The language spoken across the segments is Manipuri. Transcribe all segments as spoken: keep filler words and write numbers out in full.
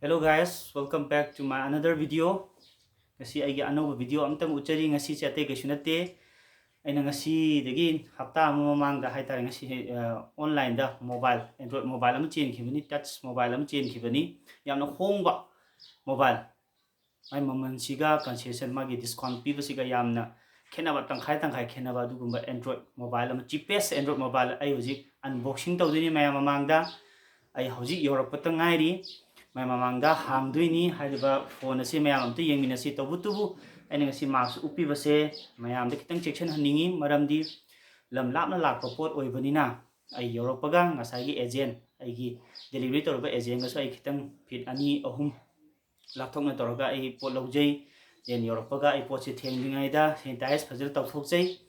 Hello guys, welcome back to my another video. ꯉꯁꯤ ꯑꯩꯒꯤ ꯑꯅꯧꯕ video ꯑꯝꯇꯪ ꯎꯠꯆꯔꯤ꯫ ꯉꯁꯤꯁꯦ ꯑꯇꯩ ꯀꯩꯁꯨ ꯅꯠꯇꯦ, ꯑꯩꯅ ꯉꯁꯤꯗꯒꯤ ꯍꯞꯇꯥ ꯑꯃ ꯃꯃꯥꯡꯗ ꯍꯥꯏꯇꯥꯔꯦ, ꯉꯁꯤ ꯑ, online ꯗ mobile, Android mobile ꯑꯃ ꯆꯦꯟꯈꯤꯕꯅꯤ, touch mobile ꯑꯃ ꯆꯦꯟꯈꯤꯕꯅꯤ꯫ ꯌꯥꯝꯅ ꯍꯣꯡꯕ mobile, ꯃꯥꯏ ꯃꯃꯜꯁꯤꯒ concession, ꯃꯥꯒꯤ discount ꯄꯤꯕꯁꯤꯒ ꯌꯥꯝꯅ ꯈꯦꯠꯅꯕ, ꯇꯪꯈꯥꯏ ꯇꯪꯈꯥꯏ ꯈꯦꯠꯅꯕ ꯑꯗꯨꯒꯨꯝꯕ Android mobile ꯑꯃ, cheapest Android mobile ꯑꯩ ꯍꯧꯖꯤꯛ unboxing ꯇꯧꯗꯣꯏꯅꯤ ꯃꯌꯥꯝ ꯃꯃꯥꯡꯗ꯫ ꯑꯩ ꯍꯧꯖꯤꯛ ꯌꯧꯔꯛꯄꯇ ꯉꯥꯏꯔꯤ꯫ ꯃꯌꯥꯝ ꯃꯃꯥꯡꯗ ꯍꯥꯡꯗꯣꯏꯅꯤ꯫ ꯍꯥꯏꯔꯤꯕ phone ꯑꯁꯤ ꯃꯌꯥꯝ ꯑꯝꯇ ꯌꯦꯡꯃꯤꯟꯅꯁꯤ꯫ ꯇꯧꯕꯇꯕꯨ ꯑꯩꯅ ꯉꯁꯤ mask ꯎꯞꯄꯤꯕꯁꯦ ꯃꯌꯥꯝꯗ ꯈꯤꯇꯪ ꯆꯦꯛꯁꯤꯟꯍꯟꯅꯤꯡꯉꯤ, ꯃꯔꯝꯗꯤ ꯂꯝ ꯂꯥꯞꯅ ꯂꯥꯛꯄ ꯄꯣꯠ ꯑꯣꯏꯕꯅꯤꯅ ꯑꯩ ꯌꯧꯔꯛꯄꯒ ꯉꯁꯥꯏꯒꯤ agent, ꯑꯩꯒꯤ delivery ꯇꯧꯔꯤꯕ agent ꯒꯁꯨ ꯑꯩ ꯈꯤꯇꯪ feet ꯑꯅꯤ ꯑꯍꯨꯝ ꯂꯥꯞꯊꯣꯛꯅ ꯇꯧꯔꯒ ꯑꯩ ꯄꯣꯠ ꯂꯧꯖꯩ꯫ Then ꯌꯧꯔꯛꯄꯒ ꯑꯩ ꯄꯣꯠꯁꯦ ꯊꯦꯡꯗ꯭ꯔꯤꯉꯩꯗ sanitize ꯐꯖꯅ ꯇꯧꯊꯣꯛꯆꯩ꯫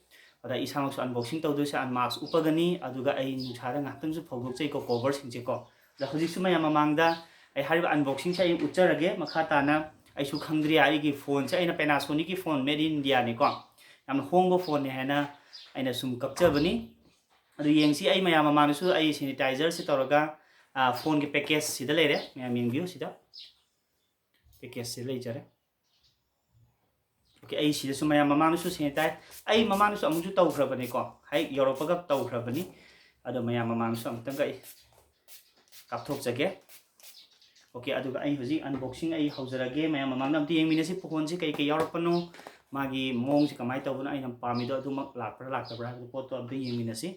ꯑꯗ ꯏꯁꯥꯃꯛꯁꯨ unboxing ꯇꯧꯗꯣꯏꯁꯦ mask ꯎꯞꯄꯒꯅꯤ, ꯑꯗꯨꯒ ꯑꯩ ꯅꯨꯡꯁꯥꯗ ꯉꯥꯏꯍꯥꯛꯇꯪꯁꯨ ꯐꯧꯗꯣꯛꯆꯩꯀꯣ, cover ꯁꯤꯡꯁꯦꯀꯣ꯫ ꯑꯗ ꯍꯧꯖꯤꯛꯁꯨ ꯃꯌꯥꯝ ꯃꯃꯥꯡꯗ ꯑꯩ ꯍꯥꯏꯔꯤꯕ unboxing ꯁꯦ ꯑꯩ ꯎꯠꯆꯔꯒꯦ꯫ ꯃꯈꯥ ꯇꯥꯅ ꯑꯩꯁꯨ ꯈꯪꯗ꯭ꯔꯤ, ꯑꯩꯒꯤ phone ꯁꯦ ꯑꯩꯅ Panasonic ꯀꯤ phone, made in India ꯅꯤꯀꯣ, ꯌꯥꯝꯅ ꯍꯣꯡꯕ phone ꯅꯦ ꯍꯥꯏꯅ ꯑꯩꯅ ꯁꯨꯝ ꯀꯛꯆꯕꯅꯤ꯫ ꯑꯗꯨ ꯌꯦꯡꯁꯤ꯫ ꯑꯩ ꯃꯌꯥꯝ ꯃꯃꯥꯡꯗꯁꯨ ꯑꯩ sanitizer ꯁꯤ ꯇꯧꯔꯒ, ꯑ, phone ꯒꯤ package ꯁꯤꯗ ꯂꯩꯔꯦ, ꯃꯌꯥꯝ ꯌꯦꯡꯕꯤꯌꯨ ꯁꯤꯗ꯫ Package ꯁꯤ ꯂꯩꯖꯔꯦ꯫ Okay, ꯑꯩ ꯁꯤꯗꯁꯨ ꯃꯌꯥꯝ ꯃꯃꯥꯡꯗꯁꯨ sanitize, ꯑꯩ ꯃꯃꯥꯡꯗꯁꯨ ꯑꯃꯨꯛꯁꯨ ꯇꯧꯈ꯭ꯔꯕꯅꯤꯀꯣ, ꯍꯦꯛ ꯌꯧꯔꯛꯄꯒ ꯇꯧꯈ꯭ꯔꯕꯅꯤ꯫ ꯑꯗꯣ ꯃꯌꯥꯝ ꯃꯃꯥꯡꯗꯁꯨ ꯑꯃꯨꯛꯇꯪꯒ ꯑꯩ ꯀꯥꯞꯊꯣꯛꯆꯒꯦ꯫ Okay, ꯑꯗꯨꯒ ꯑꯩ ꯍꯧꯖꯤꯛ unboxing ꯑꯩ ꯍꯧꯖꯔꯒꯦ꯫ ꯃꯌꯥꯝ ꯃꯃꯥꯡꯗ ꯑꯝꯇ ꯌꯦꯡꯃꯤꯟꯅꯁꯤ, phone ꯁꯤ ꯀꯩ ꯀꯩ ꯌꯥꯎꯔꯛꯄꯅꯣ, ꯃꯥꯒꯤ ꯃꯑꯣꯡꯁꯤ ꯀꯃꯥꯏꯅ ꯇꯧꯕꯅꯣ, ꯑꯩꯅ ꯄꯥꯝꯃꯤꯗꯣ ꯑꯗꯨꯃꯛ ꯂꯥꯛꯄ꯭ꯔꯥ ꯂꯥꯛꯇꯕ꯭ꯔꯥ ꯍꯥꯏꯕꯗꯨ ꯄꯣꯠꯇꯣ ꯑꯝꯇ ꯌꯦꯡꯃꯤꯟꯅꯁꯤ꯫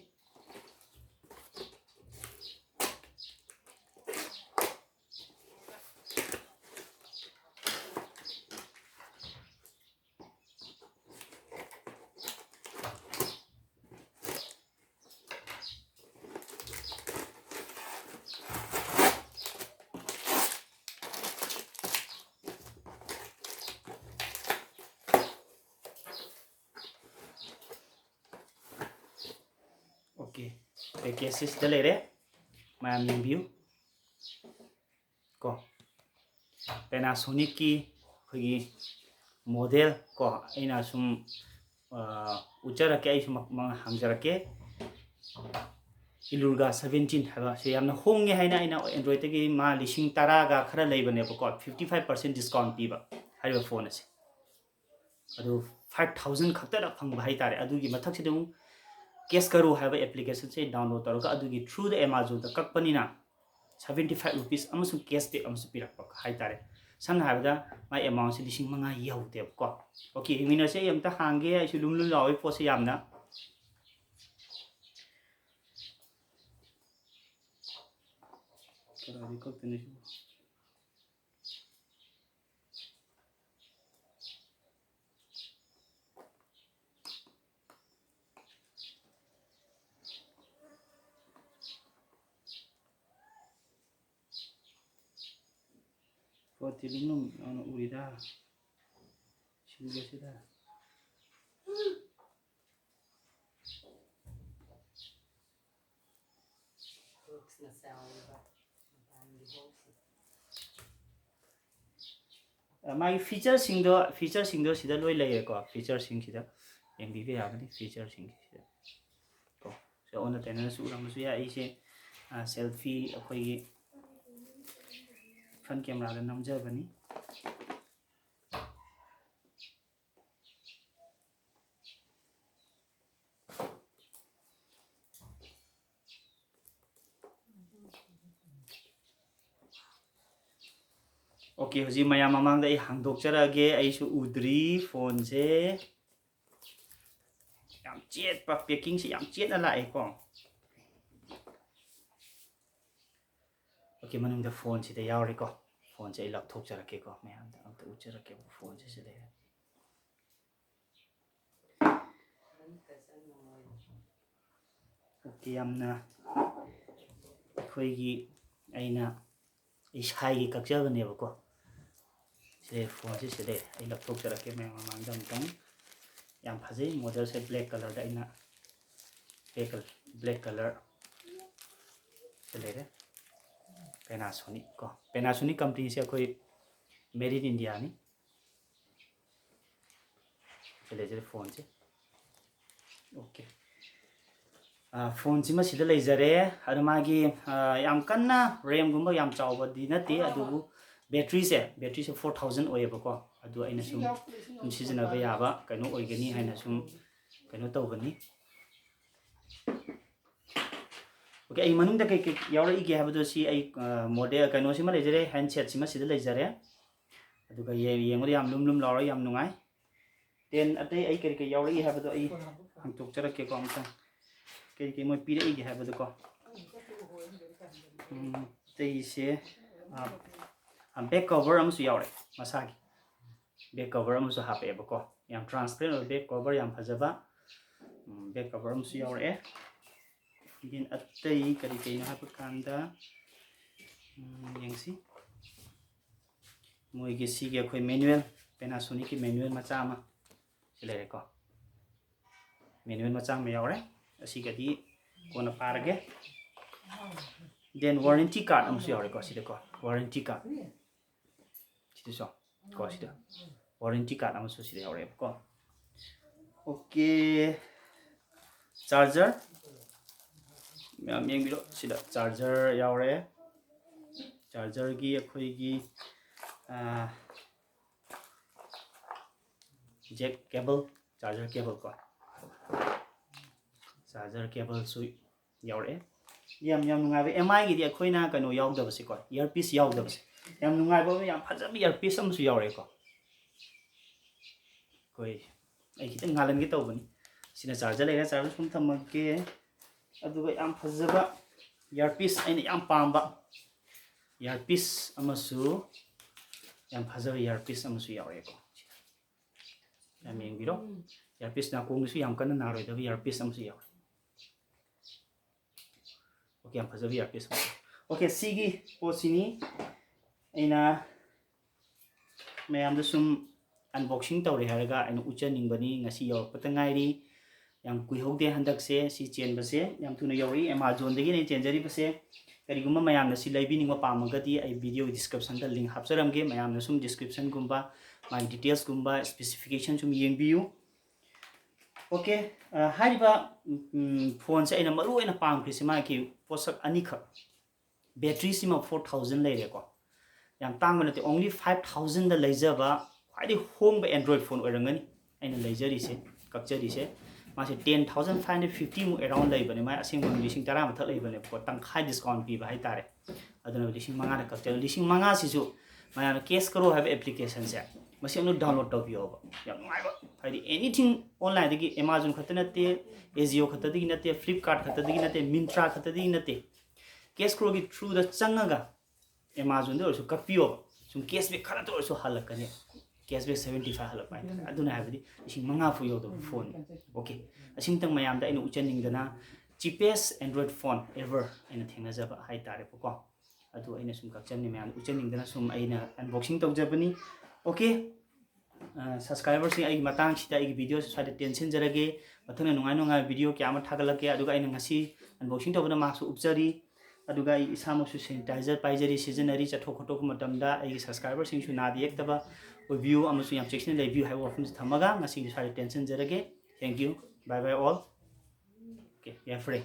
Okay, package ꯁꯤꯗ ꯂꯩꯔꯦ, ꯃꯌꯥꯝ ꯌꯦꯡꯕꯤꯌꯨ꯫ ꯀꯣ, Panasonic ꯀꯤ ꯑꯩꯈꯣꯏꯒꯤ model ꯀꯣ, ꯑꯩꯅ ꯁꯨꯝ, ꯑ, ꯎꯠꯆꯔꯛꯀꯦ, ꯑꯩꯁꯨ ꯃ-, ꯃ-, ꯍꯥꯡꯖꯔꯛꯀꯦ꯫ Ilurga seventeen ꯍꯥꯏꯕ ꯁꯤ ꯌꯥꯝꯅ ꯍꯣꯡꯉꯦ ꯍꯥꯏꯅ ꯑꯩꯅ Androidꯇꯒꯤ ꯃꯥ ꯂꯤꯁꯤꯡ ꯇꯔꯥꯒ ꯈꯔ ꯂꯩꯕꯅꯦꯕꯀꯣ, fifty five percent discount ꯄꯤꯕ ꯍꯥꯏꯔꯤꯕ ꯐꯣꯟ ꯑꯁꯤ꯫ ꯑꯗꯨ five thousand ꯈꯛꯇꯗ ꯐꯪꯕ ꯍꯥꯏꯇꯥꯔꯦ꯫ ꯑꯗꯨꯒꯤ ꯃꯊꯛꯁꯤꯗ ꯑꯃꯨꯛ Cash Karo ꯍꯥꯏꯕ applicationꯁꯦ download ꯇꯧꯔꯒ ꯑꯗꯨꯒꯤ throughꯗ Amazonꯗ ꯀꯛꯄꯅꯤꯅ seventy five rupees ꯑꯃꯁꯨꯡ cashback ꯑꯃꯁꯨ ꯄꯤꯔꯛꯄ ꯍꯥꯏꯇꯥꯔꯦ꯫ ꯁꯝꯅ ꯍꯥꯏꯔꯕꯗ ꯃꯥꯏ amountꯁꯦ ꯂꯤꯁꯤꯡ ꯃꯉꯥ ꯌꯧꯗꯦꯕꯀꯣ꯫ Okay, ꯌꯦꯡꯃꯤꯟꯅꯁꯦ꯫ ꯑꯩ ꯑꯝꯇ ꯍꯥꯡꯒꯦ꯫ ꯑꯩꯁꯨ ꯂꯨꯝ ꯂꯨꯝ ꯂꯥꯎꯋꯤ ꯄꯣꯠꯁꯦ ꯌꯥꯝꯅ꯫ ꯀꯗꯥꯏꯗꯩ ꯀꯛꯇꯣꯏꯅꯣ ꯁꯤꯕꯣ? ꯄꯣꯠꯇꯤ ꯂꯨꯝ ꯂꯨꯝ ꯂꯥꯎꯅ ꯎꯔꯤꯗ꯫ ꯁꯤꯡꯕꯁꯤꯗ꯫ ꯕꯣꯛꯁꯅ ꯆꯥꯎꯔꯤꯕ ꯃꯄꯥꯟꯒꯤ ꯕꯣꯛꯁꯁꯦ꯫ ꯑ, ꯃꯥꯒꯤ featureꯁꯤꯡꯗꯣ, featureꯁꯤꯡꯗꯣ ꯁꯤꯗ ꯂꯣꯏ ꯂꯩꯔꯦꯀꯣ꯫ Featureꯁꯤꯡꯁꯤꯗ ꯌꯦꯡꯕꯤꯕ ꯌꯥꯒꯅꯤ, featureꯁꯤꯡꯁꯤꯗ ꯀꯣ꯫ ꯁꯤ ꯑꯣꯟꯅ ꯇꯩꯅꯅꯁꯨ ꯎꯔꯝꯕꯁꯨ ꯌꯥꯏ꯫ ꯑꯩꯁꯦ, ꯑ, selfie ꯑꯩꯈꯣꯏꯒꯤ front cameraꯗ ꯅꯝꯖꯕꯅꯤ꯫ Okay, ꯍꯧꯖꯤꯛ ꯃꯌꯥꯝ ꯃꯃꯥꯡꯗ ꯑꯩ ꯍꯥꯡꯗꯣꯛꯆꯔꯛꯑꯒꯦ꯫ ꯑꯩꯁꯨ ꯎꯗ꯭ꯔꯤ ꯐꯣꯟꯁꯦ꯫ ꯌꯥꯝ ꯆꯦꯠꯄ, packingꯁꯦ ꯌꯥꯝ ꯆꯦꯠꯅ ꯂꯥꯛꯑꯦꯀꯣ꯫ Okay, ꯃꯅꯨꯡꯗ ꯐꯣꯟꯁꯤꯗ ꯌꯥꯎꯔꯦꯀꯣ꯫ ꯐꯣꯟꯁꯦ ꯑꯩ ꯂꯧꯊꯣꯛꯆꯔꯛꯀꯦꯀꯣ, ꯃꯌꯥꯝꯗ ꯑꯝꯇ ꯎꯠꯆꯔꯛꯀꯦꯕ꯫ ꯐꯣꯟꯁꯦ ꯁꯤꯗ ꯂꯩꯔꯦ꯫ Okay, ꯌꯥꯝꯅ ꯑꯩꯈꯣꯏꯒꯤ, ꯑꯩꯅ ꯏꯁꯥꯒꯤ ꯀꯛꯆꯕꯅꯦꯕꯀꯣ꯫ ꯁꯤꯗ ꯐꯣꯟꯁꯦ ꯁꯤꯗ ꯑꯩ ꯂꯧꯊꯣꯛꯆꯔꯛꯀꯦ ꯃꯌꯥꯝ ꯃꯃꯥꯡꯗ ꯑꯃꯨꯛꯇꯪ꯫ ꯌꯥꯝ ꯐꯖꯩ modelꯁꯦ, black colourꯗ ꯑꯩꯅ black col-, black colour ꯁꯤ ꯂꯩꯔꯦ꯫ Panasonic ꯀꯣ, Panasonic companyꯁꯦ ꯑꯩꯈꯣꯏ made in Indiaꯅꯤ꯫ ꯁꯤ ꯂꯩꯖꯔꯦ ꯐꯣꯟꯁꯦ꯫ Okay, ꯐꯣꯟꯁꯤꯃ ꯁꯤꯗ ꯂꯩꯖꯔꯦ꯫ ꯑꯗꯣ ꯃꯥꯒꯤ ꯌꯥꯝ ꯀꯟꯅ ꯔꯦꯝꯒꯨꯝꯕ ꯌꯥꯝ ꯆꯥꯎꯕꯗꯤ ꯅꯠꯇꯦ, ꯑꯗꯨꯕꯨ ꯕꯦꯇ꯭ꯔꯤꯁꯦ ꯕꯦꯇ꯭ꯔꯤꯁꯦ ꯐꯣꯔ ꯊꯥꯎꯖꯟ ꯑꯣꯏꯌꯦꯕꯀꯣ꯫ ꯑꯗꯨ ꯑꯩꯅ ꯁꯨꯝ ꯁꯨꯝ ꯁꯤꯖꯤꯟꯅꯕ ꯌꯥꯕ ꯀꯩꯅꯣ ꯑꯣꯏꯒꯅꯤ ꯍꯥꯏꯅ ꯁꯨꯝ ꯀꯩꯅꯣ ꯇꯧꯕꯅꯤ꯫ ꯑꯣꯀꯦ, ꯑꯩ ꯃꯅꯨꯡꯗ ꯀꯩ ꯀꯩ ꯌꯥꯎꯔꯛꯏꯒꯦ ꯍꯥꯏꯕꯗꯣ ꯁꯤ ꯑꯩ ꯃꯣꯗꯦꯜ ꯀꯩꯅꯣꯁꯤꯃ ꯂꯩꯖꯔꯦ, ꯍꯦꯟꯁꯦꯠꯁꯤꯃ ꯁꯤꯗ ꯂꯩꯖꯔꯦ꯫ ꯑꯗꯨꯒ ꯌꯦꯡꯕꯗ ꯌꯥꯝ ꯂꯨꯝ ꯂꯨꯝ ꯂꯥꯎꯔ ꯌꯥꯝ ꯅꯨꯡꯉꯥꯏ꯫ ꯗꯦꯟ ꯑꯇꯩ ꯑꯩ ꯀꯔꯤ ꯀꯔꯤ ꯌꯥꯎꯔꯛꯏ ꯍꯥꯏꯕꯗꯣ ꯑꯩ ꯍꯥꯡꯇꯣꯛꯆꯔꯛꯀꯦꯀꯣ ꯑꯃꯨꯛꯇꯪ꯫ ꯀꯔꯤ ꯀꯔꯤ ꯃꯣꯏ ꯄꯤꯔꯛꯏꯒꯦ ꯍꯥꯏꯕꯗꯣꯀꯣ꯫ ꯑꯇꯩꯁꯦ ꯕꯦꯛ ꯀꯣꯕꯔ ꯑꯃꯁꯨ ꯌꯥꯎꯔꯦ, ꯃꯁꯥꯒꯤ ꯕꯦꯛ ꯀꯣꯕꯔ ꯑꯃꯁꯨ ꯍꯥꯞꯄꯛꯑꯦꯕꯀꯣ꯫ ꯌꯥꯝ ꯇ꯭ꯔꯥꯟꯁꯄꯦꯔꯦꯟ ꯑꯣꯏꯕ ꯕꯦꯛ ꯀꯣꯕꯔ, ꯌꯥꯝ ꯐꯖꯕ ꯕꯦꯛ ꯀꯣꯕꯔ ꯑꯃꯁꯨ ꯌꯥꯎꯔꯛꯑꯦ꯫ ꯗꯦꯟ ꯑꯇꯩ ꯀꯔꯤ ꯀꯔꯤꯅꯣ ꯍꯥꯏꯕ ꯀꯥꯟꯗ ꯌꯦꯡꯁꯤ꯫ ꯃꯣꯏꯒꯤ ꯁꯤꯒꯤ ꯑꯩꯈꯣꯏ ꯃꯦꯅꯨꯋꯦꯜ, ꯄꯦꯅꯥꯁꯣꯅꯤꯛꯀꯤ ꯃꯦꯅꯨꯋꯦꯜ ꯃꯆꯥ ꯑꯃ ꯁꯤ ꯂꯩꯔꯦꯀꯣ꯫ ꯃꯦꯅꯨꯋꯦꯜ ꯃꯆꯥ ꯑꯃ ꯌꯥꯎꯔꯦ꯫ ꯑꯁꯤꯒꯗꯤ ꯀꯣꯟꯅ ꯄꯥꯔꯒꯦ꯫ ꯗꯦꯟ ꯋꯥꯔꯦꯟꯇꯤ ꯀꯥꯔꯗ ꯑꯃꯁꯨ ꯌꯥꯎꯔꯦꯀꯣ ꯁꯤꯗꯀꯣ, ꯋꯥꯔꯦꯟꯇꯤ ꯀꯥꯔꯗ ꯁꯤꯗꯁꯨ ꯀꯣ ꯁꯤꯗ ꯋꯥꯔꯦꯟꯇꯤ ꯀꯥꯔꯗ ꯑꯃꯁꯨ ꯁꯤꯗ ꯌꯥꯎꯔꯛꯑꯦꯕꯀꯣ꯫ ꯑꯣꯀꯦ, ꯆꯥꯔꯖꯔ ꯃꯌꯥꯝ ꯌꯦꯡꯕꯤꯔꯣ, ꯁꯤꯗ ꯆꯥꯔꯖꯔ ꯌꯥꯎꯔꯦ꯫ ꯆꯥꯔꯖꯔꯒꯤ ꯑꯩꯈꯣꯏꯒꯤ ꯖꯦꯛ ꯀꯦꯕꯜ, ꯆꯥꯔꯖꯔ ꯀꯦꯕꯜ ꯀꯣ, ꯆꯥꯔꯖꯔ ꯀꯦꯕꯜꯁꯨ ꯌꯥꯎꯔꯛꯑꯦ꯫ ꯌꯥꯝ ꯌꯥꯝ ꯅꯨꯡꯉꯥꯏꯕ ꯑꯦꯝ ꯑꯥꯏꯒꯤꯗꯤ ꯑꯩꯈꯣꯏꯅ ꯀꯩꯅꯣ ꯌꯥꯎꯗꯕꯁꯦꯀꯣ, ꯏꯌꯥꯔꯄꯤꯁ ꯌꯥꯎꯗꯕꯁꯦ ꯌꯥꯝ ꯅꯨꯡꯉꯥꯏꯕ ꯑꯃ, ꯌꯥꯝ ꯐꯖꯕ ꯏꯌꯥꯔꯄꯤꯁ ꯑꯃꯁꯨ ꯌꯥꯎꯔꯛꯑꯦꯀꯣ꯫ ꯑꯩꯈꯣꯏ ꯑꯩ ꯈꯤꯇꯪ ꯉꯥꯜꯍꯟꯒꯦ ꯇꯧꯕꯅꯤ꯫ ꯁꯤꯅ ꯆꯥꯔꯖꯔ ꯂꯩꯔꯦ, ꯆꯥꯔꯖꯔ ꯁꯨꯝ ꯊꯝꯃꯒꯦ꯫ ꯑꯗꯨꯒ ꯌꯥꯝ ꯐꯖꯕ ꯏꯌꯥꯔꯄꯤꯁ, ꯑꯩꯅ ꯌꯥꯝ ꯄꯥꯝꯕ ꯏꯌꯥꯔꯄꯤꯁ ꯑꯃꯁꯨ, ꯌꯥꯝ ꯐꯖꯕ ꯏꯌꯥꯔꯄꯤꯁ ꯑꯃꯁꯨ ꯌꯥꯎꯔꯛꯑꯦꯀꯣ꯫ ꯌꯥꯝ ꯌꯦꯡꯕꯤꯔꯣ꯫ ꯏꯌꯥꯔꯄꯤꯁ ꯅꯥꯀꯣꯡꯗꯁꯨ ꯌꯥꯝ ꯀꯟꯅ ꯅꯥꯔꯣꯏꯗꯕ ꯏꯌꯥꯔꯄꯤꯁ ꯑꯃꯁꯨ ꯌꯥꯎꯔꯦ꯫ ꯑꯣꯀꯦ, ꯌꯥꯝ ꯐꯖꯕ ꯏꯌꯥꯔꯄꯤꯁ ꯑꯃ꯫ ꯑꯣꯀꯦ, ꯁꯤꯒꯤ ꯄꯣꯠꯁꯤꯅꯤ ꯑꯩꯅ ꯃꯌꯥꯝꯗ ꯁꯨꯝ ꯑꯟꯕꯣꯛꯁꯤꯡ ꯇꯧꯔꯦ ꯍꯥꯏꯔꯒ ꯑꯩꯅ ꯎꯠꯆꯅꯤꯡꯕꯅꯤ꯫ ꯉꯁꯤ ꯌꯧꯔꯛꯄꯇ ꯉꯥꯏꯔꯤ, ꯌꯥꯝ ꯀꯨꯏꯍꯧꯗꯦ ꯍꯟꯗꯛꯁꯦ ꯁꯤ ꯆꯦꯟꯕꯁꯦ, ꯌꯥꯝ ꯊꯨꯅ ꯌꯧꯔꯛꯏ꯫ ꯑꯦꯃꯥꯖꯣꯟꯗꯒꯤꯅꯦ ꯆꯦꯟꯖꯔꯤꯕꯁꯦ꯫ ꯀꯔꯤꯒꯨꯝꯕ ꯃꯌꯥꯝꯅ ꯁꯤ ꯂꯩꯕꯤꯅꯤꯡꯕ ꯄꯥꯝꯃꯒꯗꯤ ꯑꯩ ꯚꯤꯗꯤꯑꯣꯒꯤ ꯗꯤꯁꯀ꯭ꯔꯤꯞꯁꯟꯗ ꯂꯤꯡ ꯍꯥꯞꯆꯔꯝꯒꯦ꯫ ꯃꯌꯥꯝꯅ ꯁꯨꯝ ꯗꯤꯁꯀ꯭ꯔꯤꯞꯁꯟꯒꯨꯝꯕ, ꯃꯥꯒꯤ ꯗꯤꯇꯦꯜꯁꯀꯨꯝꯕ, ꯁ꯭ꯄꯦꯁꯤꯐꯤꯀꯦꯁꯟ ꯁꯨꯝ ꯌꯦꯡꯕꯤꯌꯨ꯫ Okay, ꯍꯥꯏꯔꯤꯕ ꯐꯣꯟꯁꯦ ꯑꯩꯅ ꯃꯔꯨ ꯑꯣꯏꯅ ꯄꯥꯝꯈ꯭ꯔꯤꯁꯦ ꯃꯥꯒꯤ ꯄꯣꯠꯁꯛ ꯑꯅꯤꯈꯛ꯫ ꯕꯦꯇ꯭ꯔꯤꯁꯤꯃ four thousand ꯂꯩꯔꯦꯀꯣ, ꯌꯥꯝ ꯇꯥꯡꯕ ꯅꯠꯇꯦ, only five thousandꯗ ꯂꯩꯖꯕ ꯈ꯭ꯋꯥꯏꯗꯒꯤ ꯍꯣꯡꯕ Android ꯐꯣꯟ ꯑꯣꯏꯔꯝꯒꯅꯤ ꯑꯩꯅ ꯂꯩꯖꯔꯤꯁꯦ, ꯀꯛꯆꯔꯤꯁꯦ꯫ ꯃꯥꯁꯦ ten thousand five hundred fiftyꯃꯨꯛ around ꯂꯩꯕꯅꯦ, ꯃꯥꯏ ꯑꯁꯦꯡꯕ ꯂꯤꯁꯤꯡ ꯇꯔꯥ ꯃꯊꯛ ꯂꯩꯕꯅꯦꯕꯀꯣ, ꯇꯪꯈꯥꯏ discount ꯄꯤꯕ ꯍꯥꯏꯇꯥꯔꯦ꯫ ꯑꯗꯨꯅ ꯂꯤꯁꯤꯡ ꯃꯉꯥꯗ ꯀꯛꯆꯔꯦ꯫ ꯂꯤꯁꯤꯡ ꯃꯉꯥꯁꯤꯁꯨ ꯃꯌꯥꯝꯅ Cash Karo ꯍꯥꯏꯕ applicationꯁꯦ ꯃꯁꯤ ꯑꯃꯨꯛ download ꯇꯧꯕꯤꯌꯣꯕ, ꯌꯥꯝ ꯅꯨꯡꯉꯥꯏꯕ꯫ ꯍꯥꯏꯗꯤ anything onlineꯗꯒꯤ, Amazon ꯈꯛꯇ ꯅꯠꯇꯦ, Ajio ꯈꯛꯇꯗꯒꯤ ꯅꯠꯇꯦ, Flipkart ꯈꯛꯇꯗꯒꯤ ꯅꯠꯇꯦ, Myntra ꯈꯛꯇꯗꯒꯤ ꯅꯠꯇꯦ, Cash Karoꯒꯤ throughꯗ ꯆꯪꯉꯒ Amazonꯗ ꯑꯣꯏꯔꯁꯨ ꯀꯛꯄꯤꯌꯣꯕ꯫ ꯁꯨꯝ cashback ꯈꯔꯇ ꯑꯣꯏꯔꯁꯨ ꯍꯜꯂꯛꯀꯅꯤ, cashback seventy five ꯍꯜꯂꯛꯄ ꯍꯥꯏꯇꯥꯔꯦ꯫ ꯑꯗꯨꯅ ꯍꯥꯏꯕꯗꯤ ꯂꯤꯁꯤꯡ ꯃꯉꯥ ꯐꯥꯎ ꯌꯧꯗꯕ ꯐꯣꯟ꯫ Okay, ꯑꯁꯤꯃꯇꯪ ꯃꯌꯥꯝꯗ ꯑꯩꯅ ꯎꯠꯆꯅꯤꯡꯗꯅ, cheapest Android phone ever ꯑꯩꯅ ꯊꯦꯡꯅꯖꯕ ꯍꯥꯏꯇꯥꯔꯦꯕꯀꯣ꯫ ꯑꯗꯨ ꯑꯩꯅ ꯁꯨꯝ ꯀꯛꯆꯅꯤꯡ, ꯃꯌꯥꯝꯗ ꯎꯠꯆꯅꯤꯡꯗꯅ ꯁꯨꯝ ꯑꯩꯅ unboxing ꯇꯧꯖꯕꯅꯤ꯫ Okay, subscriberꯁꯤꯡ, ꯑꯩꯒꯤ ꯃꯇꯥꯡꯁꯤꯗ ꯑꯩꯒꯤ videoꯁꯤ ꯁ꯭ꯋꯥꯏꯗ ꯇꯦꯟꯁꯤꯟꯖꯔꯒꯦ꯫ ꯃꯊꯪꯗ ꯅꯨꯡꯉꯥꯏ ꯅꯨꯡꯉꯥꯏꯕ video ꯀꯌꯥ ꯑꯃ ꯊꯥꯒꯠꯂꯛꯀꯦ꯫ ꯑꯗꯨꯒ ꯑꯩꯅ ꯉꯁꯤ unboxing ꯇꯧꯕꯗ maskꯁꯨ ꯎꯞꯆꯔꯤ, ꯑꯗꯨꯒ ꯑꯩ ꯏꯁꯥꯃꯛꯁꯨ sanitizer ꯄꯥꯏꯖꯔꯤ, ꯁꯤꯖꯤꯟꯅꯔꯤ꯫ ꯆꯠꯊꯣꯛ ꯈꯣꯠꯇꯣꯛꯄ ꯃꯇꯝꯗ ꯑꯩꯒꯤ subscriberꯁꯤꯡꯁꯨ ꯅꯥꯗ ꯌꯦꯛꯇꯕ ꯑꯣꯏꯕꯤꯌꯨ ꯑꯃꯁꯨꯡ ꯌꯥꯝ ꯆꯦꯛꯁꯤꯟꯅ ꯂꯩꯕꯤꯌꯨ ꯍꯥꯏꯕ ꯋꯥꯐꯝꯁꯤ ꯊꯝꯃꯒ ꯉꯁꯤꯒꯤ ꯁ꯭ꯋꯥꯏꯗ ꯇꯦꯟꯁꯤꯟꯖꯔꯒꯦ꯫ Thank you, bye bye all. Okay, ꯌꯥꯏꯐꯔꯦ꯫